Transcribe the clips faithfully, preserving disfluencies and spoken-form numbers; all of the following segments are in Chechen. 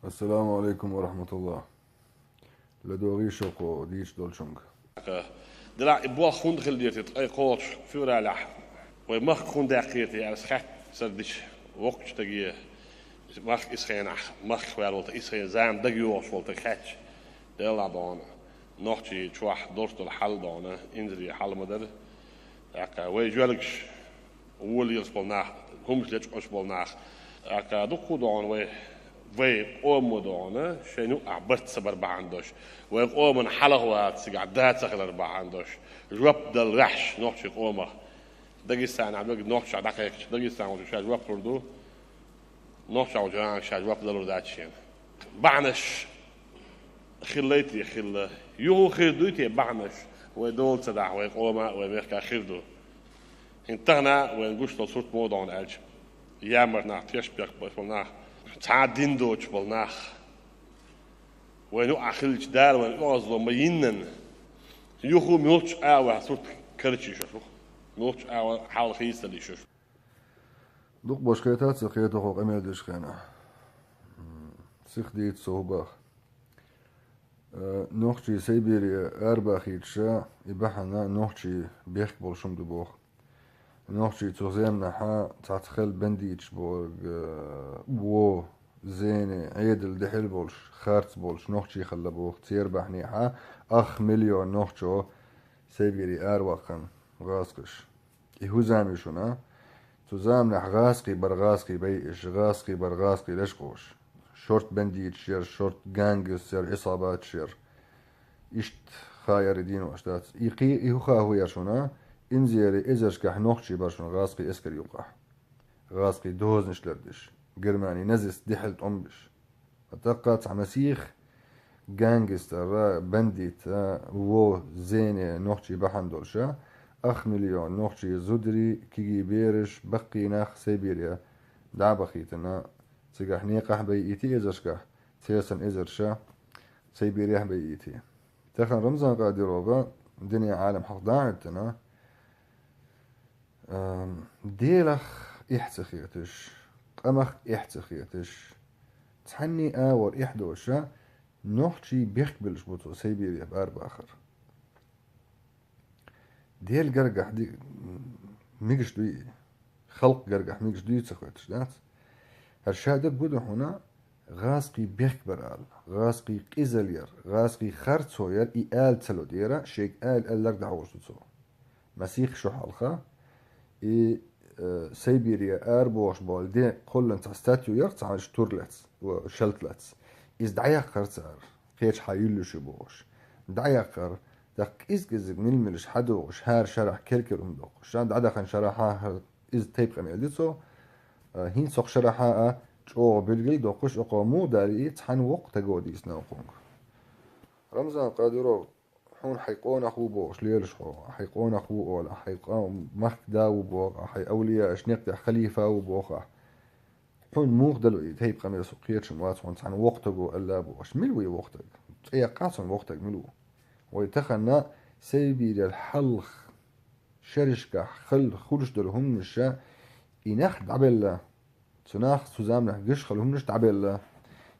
Ассаламу алейкум ва рахматуллах. ЛадогӀийша кху дийцаш долчунга. Дела и болх хӀунда хила деза, ткъе кхоалгӀачу февралехь вай махка хӀунда даьккхира те аьлла хаьттича, сардича, воккхачу стаге, махка исс хенахь, махка ваьлла волу стаг, исс хенахь зама дага йогӀуш волу стаг хаьттича, делахь дона, нохчий чохь долуш долу хьал дона, инзаре хьал ма дара. ТӀаккха вай жоьлгаш, волаелаш болу нах, хӀуманаш лечкъош болу нах, тӀаккха дуккха а дона вай, вай къомо дона, шайн юкъахь барт ца бар бахьана долуш, вай къоман хьалха ваца цигахь да ца хилар бахьана долуш, жоп дала ваьхьаш нохчий къомах. Дагестанахь мега нохчашкахь дӀакхайкхича, Дагестан волчу ша жоп лур ду, нохчашкахь волчу ша жоп далур дац шена. Бахьанаш хиллай те хилла, юха хир дуй те бахьанаш, вай дола ца дахь, вай къома а, вай мехка хир ду. ХӀинца тахана вайна гуш долу сурт муха дона аьлча, ямарт нах, тешнабехк болу нах, цхьа а дин доцуш болу нах, вайна юкъахь хилча, Дала вайна оьгӀазло ма йиннан, юха муьлххачу агӀор сурт карчийш ю, муьлххачу агӀор хьал хийцалуш ю. Дукха баш кхетац, ца кхетахо къамел деш хенахь. М, сиха дийца со хӀу баха. Э, нохчий Сайбире арабахийташ, и бахьана нохчий бехк болуш хӀума ду боху. Нохчий цу заманахьа цхьацца хел бандиташ бохург, э, вон, зене, Ӏедал дехьал болуш, харц болуш нохчий хилла боху, церан бахьанехьа ах миллион нохчо Сайбире араваккхина гӀазкхаша. И хӀун зама ю шуна? Цу заманахь гӀазкхий бара гӀазкхий байъаш, гӀазкхий бара гӀазкхий лечкъош. Шорта бандиташ яра, шорта гангистерш яра, Ӏисабаташ яра. Иштта хаьара денош дац. И кхи-, и хӀу ха хӀу яра шуна? Инзаре эзаршкахь нохчий бара шуна гӀазкхий эскар юкъахь. ГӀазкхий дозанаш лардеш. Германин нацистийн дуьхьал тӀом беш. ТӀаккха цхьа масех гангистера, бандита, вон, зене нохчий бахьана долуша, ах миллион нохчий зударий, кегий бераш, баккхий нах Сайбире дӀа а бахийтина, цигахь некъахь байъийти эзаршкахь, церан санна эзарша Сайбирехь байъийти. Тахана Рамзан Кадырова дуьненан Ӏалам хьалха дӀа а хӀоьттина, Ам, Делах эхь ца хеташ, къамах эхь ца хеташ, цхьанний агӀор эхь доша, нохчий бехк беллаш бу цо Сайбире арабахар. Делан гаргахь ди-, мегаш дуй и? Халкъ гаргахь мегаш дуй ца хоьттуш дац? ХӀара ша дерг гу ду хьуна, гӀазкхий бехк бар ала, гӀазкхий къизал яр, гӀазкхий харцо яр, и ала ца ло дера, шега ала алларг дӀахьош ду цо. Масех шо хьалха, и, э, Сайбире арабохуш болу де кхоллан цхьа статью яра, цхьа тур лаьцна, о, шалт лаьцна. Иза дӀаяккхара цара, кхечахьа юьллуш ю бохуш. ДӀаяккхара, тӀаккха кӀиз-кӀезиг мила-милаш хьадогӀуш, хӀара шарахь кер-кер хӀума доккхуш. Ша дӀадахана шарахьа хӀара иза тайп къамел ди цо, э, хӀинца хӀокху шарахьа а чӀогӀа билггал доккхуш, окхо муха далий, цхьана воккха таго дийцина окхунга. Рамзан Кадыров, хьуна хьайн къонах ву бохуш лелаш хьо, хьайн къонах ву ола, хьайн къа-, махка да ву боху, хьайн авлияаш некъ тӀехь халифа ву боху ахь. Хьуна муха дало и тайп къамел, со кхеташ вац, хьуна цхьана воккха таго аьлла бохуш. Мила ву и воккха таг? ЦӀе яккхахьа цунна воккха таг мила ву? Вай тахана Сайбирера хьалха шерашкахь хала хуьлуш долу хӀуманаш, и нах дӀабелла, цу нах цу заманахь гуш хала хӀуманаш дӀабелла.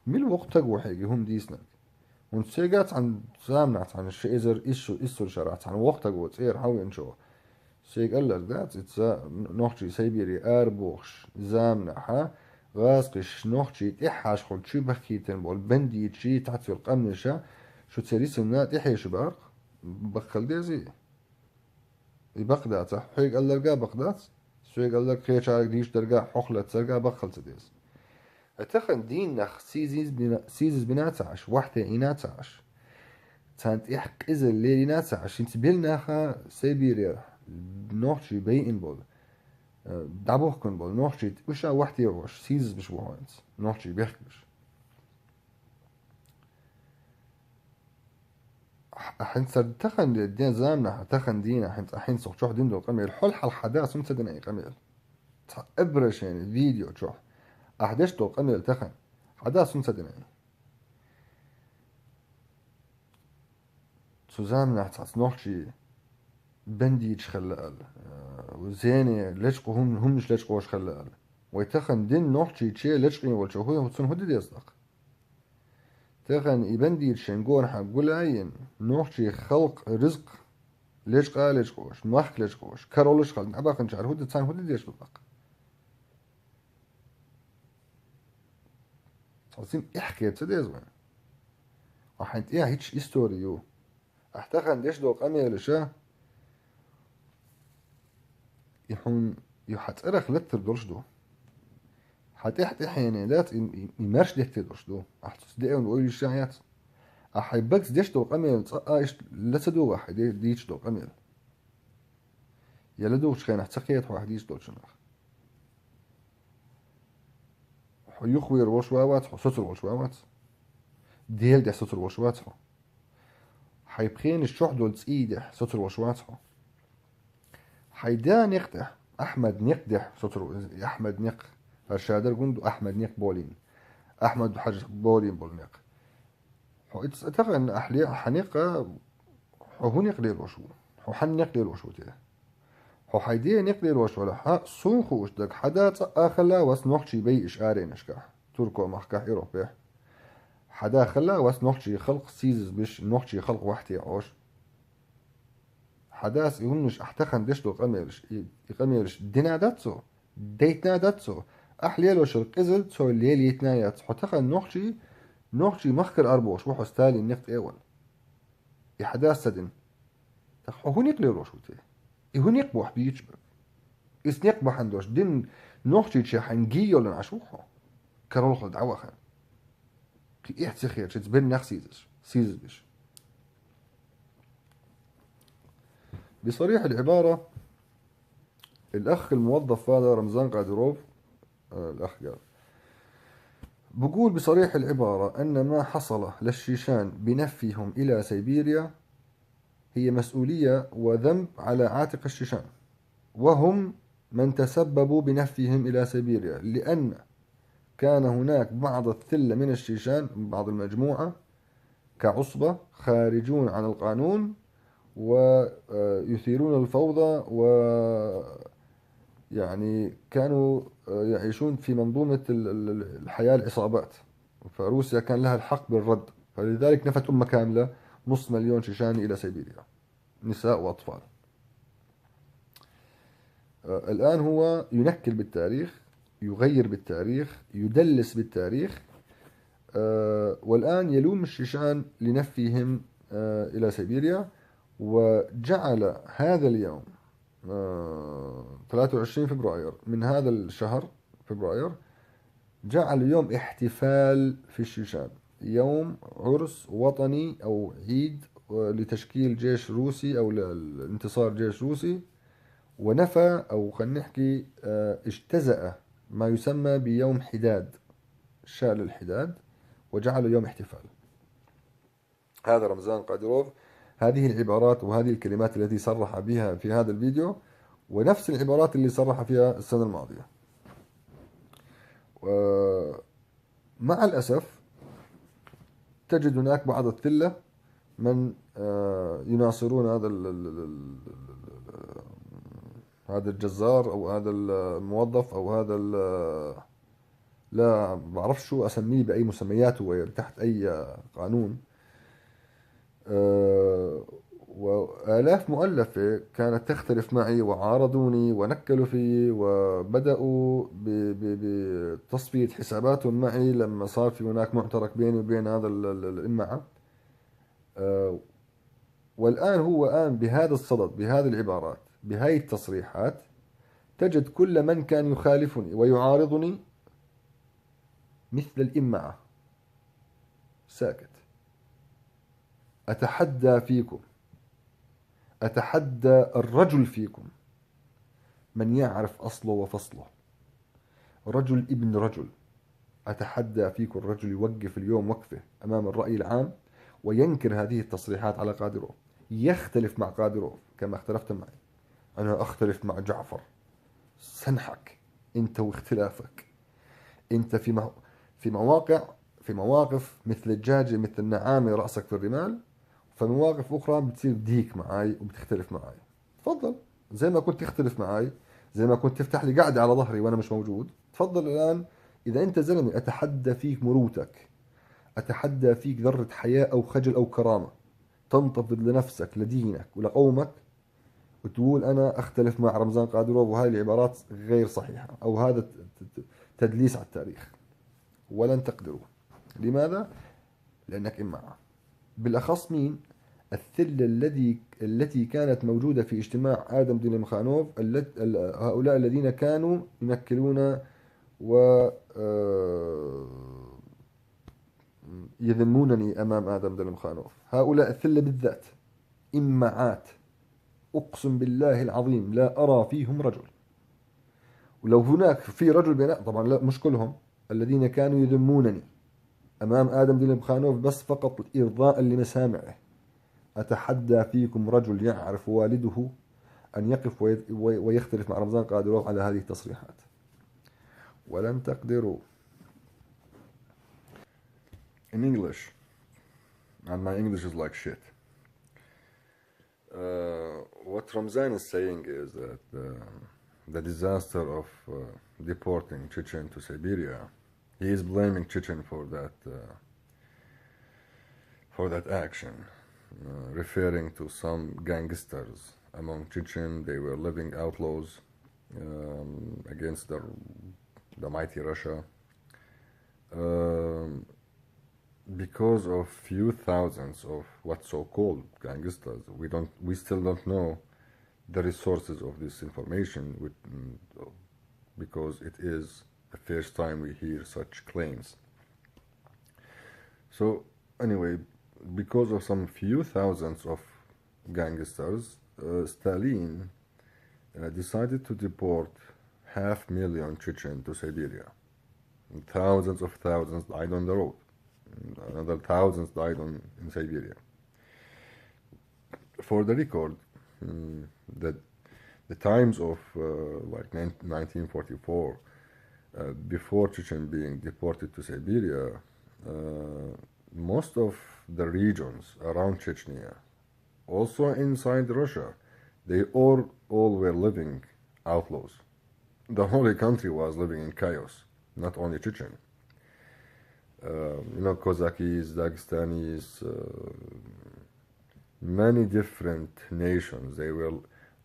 Мила воккха таг ву хьоьга и хӀума дийцинарг? ХӀунда соьга цхьана заманахь, цхьана ши эзар иссу-, иссул шарахь цхьана воккха таг ву цӀера хьавеанчо. Соьга алларг дац, иза нохчий Сайбире арабохуш заманахьа, гӀазкхаш нохчий тӀехьашхула чу бахкийтина болу бандиташ, цхьацца йолу къаьмнаша, шу церан йисина тӀехье шу баккха, баккхал дезий? И бакъ дац, ахь? Хьоьга алларга бакъ дац? Соьга алларг, кхечарга дийш дарга, хьох лацарга баккхал ца деза. Ткъа тахана дийна нах сийзаз бина-, сийзаз бина ца Ӏаш, вахьте йина ца Ӏаш, царна тӀехь къизалла лелийна ца Ӏаш, хӀинца бил наха Сайбирера нохчий байина болу, э, дӀабохкун болу нохчий уьш а вахьте вахаш, сийзаз беш ву хьо хӀинца, нохчий бехк беш. Ахь-, ахьа хӀинца тахана де-, ден заманахь, тахана дийна хьинца, ахьа хӀинца чохь дина долу къамел, хьол хьалха хьан дас хӀунда ца дина и къамел? Цхьа обращение, видео чохь. Ахьа деш долу къамел тахана, хьан дас хӀунда ца дина и? Цу заманахь цхьацца нохчий бандиташ хилла аьлла, э, зене лечкъо хӀум-, хӀуманаш лечкъош хилла аьлла. Вай тахана дин нохчийче лечкъийна волчо хӀу-, цунна хӀун де деза тӀаккха? Тахан и бандиташ шоай гонахьа гулъяьй, нохчий халкъа рузкъа лечкъа а лечкъош, мохк лечкъош, каролаш хилла, набаханчар хӀу да, царна хӀу да деш ду бакъ. Цхьа сим эхь кхета ца деза вайн. Ахьа хьайн тӀехьа хӀиташ истори ю. Ахьа тахан деш дола къамелаш а, и хьун, и хьа цӀерах латтар долуш ду. Хьа тӀехь-тӀехьене дац, и, и, и маьрша деттар долуш ду. Ахьа цуц деана ойла йиш яц. Ахьа хьай багца деш дола къамел цкъа а иштта ла ца дугӀу ахьа хьай де-, дийцаш дола къамел. Я ла дугӀучу хенахь ца кхета хьо ахьа дийцаш долчунах. Хьо юхавер волуш ван вац хьо, соцур волуш ван вац. Делан тӀехь соцур волуш вац хьо. Хьай пхенаш чохь долу цӀий тӀехь соцур волуш вац хьо. Хьай да некъ тӀехь, Ахьмад некъ тӀехь соцур, Ахьмад некъ, хӀара ша дара гунду Ахьмад некъ болийна. Ахьмад Хьажа болийна болу некъ. Хьо итс а тахана ахьле, хьан некъа, хьо хӀун некъ лелош ву? Хьо хьан некъ лелош ву те? Хьо хьай де некъ лелош валахь, хьан сун хууш дага, хьан да цкъа а хала вац нохчий бай иш аренашкахь, Турко махкахь, Европехь. Хьан да хала вац нохчий халкъ сийзаз биш, нохчий халкъ вахьте Ӏош. Хьан дас и хӀуманаш ахьа тахан деш долу къамелаш, и, и къамелаш дина дац цо, дайтина дац цо. Ахьа лелошал къизал цо лелийтина яц. Хьо тахан нохчий, нохчий махкара арбохуш ву хьо Сталин некъ тӀе а ван. И хьан дас ца дина. Так хьо хӀун некъ лелош ву те? И хӀун некъ бохь бийча бара? Ис некъ бахьана дош дин нохчий чехьан гий йолан Ӏаш ву хьо? Каролхал дӀавахана. Кхин эхь ца хеташ, иза бен нах сийзаш, сийзаш биш. بصريح العبارة، الأخ الموظف هذا رمزان قادروف، آه، الأخ قال، بقول بصريح العبارة أن ما حصل للشيشان بنفيهم إلى سيبيريا هي مسؤولية وذنب على عاتق الشيشان، وهم من تسببوا بنفيهم إلى سيبيريا، لأن كان هناك بعض الثلة من الشيشان، بعض المجموعة كعصبة، خارجون عن القانون ويثيرون الفوضى و، يعني، كانوا يعيشون في منظومة ال-، ال-، ال-، الحياة العصابات، فروسيا كان لها الحق بالرد، فلذلك نفت أمة كاملة، نص مليون شيشاني إلى سيبيريا، نساء وأطفال. آه، الآن هو ينكل بالتاريخ، يغير بالتاريخ، يدلس بالتاريخ. آه، والآن يلوم الشيشان لنفيهم، آه، إلى سيبيريا، وجعل هذا اليوم، آه، ثلاثة وعشرين فبراير من هذا الشهر، فبراير، جعل يوم احتفال في الشيشان، يوم عرس وطني أو عيد، آه، لتشكيل جيش روسي أو لانتصار جيش روسي، ونفى أو خلينا نحكي، آه، اجتزأ ما يسمى بيوم حداد، شال الحداد وجعله يوم احتفال. هذا رمزان قادروف، هذه العبارات وهذه الكلمات التي صرح بها في هذا الفيديو، ونفس العبارات اللي صرح فيها السنة الماضية. ومع الأسف تجد هناك بعض الثلة من، آه، يناصرون هذا ال-، ال-، ال-، ال-، ال-، هذا الجزار أو هذا الموظف أو هذا ال-، لا بعرف شو أسميه بأي مسميات هو تحت أي قانون. آه، وآلاف مؤلفة كانت تختلف معي وعارضوني ونكلوا في وبدأوا ب-، ب-، بتصفية حساباتهم معي لما صار في هناك معترك بيني وبين هذا ال-، ال-، الإمعة. آه، والآن هو الآن بهذا الصدد، بهذه العبارات، بهاي التصريحات، تجد كل من كان يخالفني ويعارضني مثل الإمعة ساكت. أتحدى فيكم، أتحدى الرجل فيكم من يعرف أصله وفصله، رجل ابن رجل. أتحدى فيكم الرجل يوقف اليوم وقفة أمام الرأي العام وينكر هذه التصريحات على قادروف، يختلف مع قادروف كما اختلفت معي. أنا أختلف مع جعفر، سنحك أنت واختلافك. أنت في مو-، في مواقع، في مواقف مثل الدجاجة، مثل النعامة رأسك في الرمال، فمواقف أخرى بتصير ديك معاي وبتختلف معاي. تفضل، زي ما كنت تختلف معاي، زي ما كنت تفتح لي قعدة على ظهري وأنا مش موجود، تفضل الآن. إذا أنت زلمة، أتحدى فيك مروتك، أتحدى فيك ذرة حياء أو خجل أو كرامة، تنتفض لنفسك، لدينك، ولقومك، وتقول: "أنا أختلف مع رمزان قادروف"، وهاي العبارات غير صحيحة، أو هذا ت-، ت-، ت-، تدليس على التاريخ. ولن تقدروا. لماذا؟ لأنك إمعة. بالأخص مين؟ الثلة الذي، التي كانت موجودة في اجتماع آدم ديلمخانوف، الت-، ال-، هؤلاء الذين كانوا ينكلون و، آه، يذمونني أمام آدم ديلمخانوف. هؤلاء الثلة بالذات إمعات، أقسم بالله العظيم لا أرى فيهم رجل. ولو هناك في رجل بين، طبعًا لا، مش كلهم، الذين كانوا يذمونني أمام آدم ديلمخانوف بس فقط إرضاء لمسامعه. أتحدى فيكم رجل يعرف والده أن يقف وي-، وي-، ويختلف مع رمزان قادروف على هذه التصريحات. ولن تقدروا. In English, and my English is like shit. Uh, what Ramzan is saying is that, uh, the disaster of, uh, deporting Chechen to Siberia, he is blaming Chechen for that, uh, for that action, uh, referring to some gangsters among Chechen. They were living outlaws, um, against the, the mighty Russia. Um, because of few thousands of what so-called gangsters, we don't, we still don't know the resources of this information, with, mm, because it is the first time we hear such claims. So anyway, because of some few thousands of gangsters, uh, Stalin, uh, decided to deport half million Chechen to Siberia. And thousands of thousands died on the road. Another thousands died on, in Siberia. For the record, mm, the, the times of, uh, like, nine-, nineteen forty-four, uh, before Chechen being deported to Siberia, uh, most of the regions around Chechnya, also inside Russia, they all, all were living outlaws. The whole country was living in chaos, not only Chechen. Um, you know, Kazakhs, Dagestanis, uh, many different nations. They were,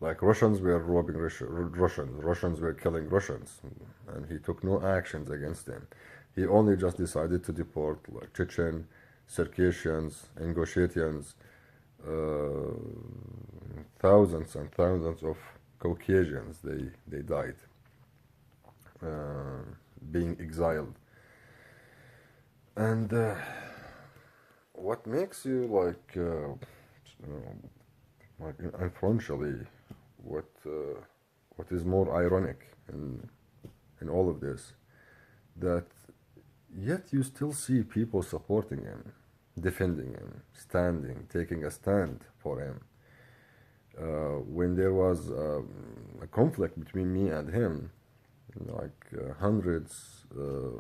like, Russians were robbing Rus-, Ru-, Russians. Russians were killing Russians, and he took no actions against them. He only just decided to deport, like, Chechen, Circassians, Ingushetians, uh, thousands and thousands of Caucasians, they, they died, uh, being exiled. And, uh, what makes you, like, uh, you know, like, unfortunately, what, uh, what is more ironic in, in all of this, that yet you still see people supporting him, defending him, standing, taking a stand for him. Uh, when there was, um, a conflict between me and him, like, uh, hundreds, uh,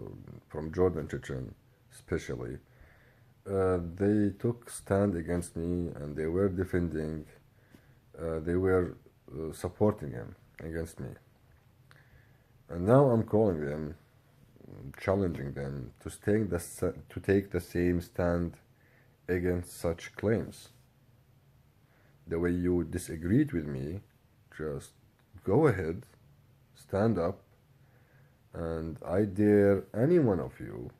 from Jordan, Chechen especially, uh, they took stand against me, and they were defending, uh, they were, uh, supporting him against me. And now I'm calling them, challenging them to take the sa-, to take the same stand against such claims. The way you disagreed with me, just go ahead, stand up, and I dare any one of you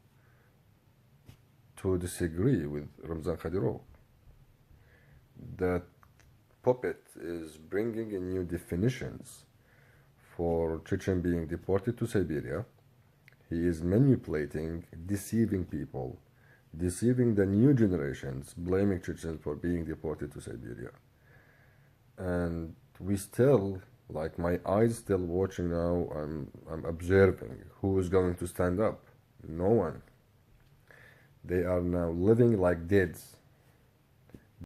to disagree with Ramzan Kadyrov. That puppet is bringing in new definitions for Chechen being deported to Siberia. He is manipulating, deceiving people, deceiving the new generations, blaming Chechens for being deported to Siberia. And we still, like, my eyes still watching now, I'm, I'm observing who is going to stand up. No one. They are now living like deads.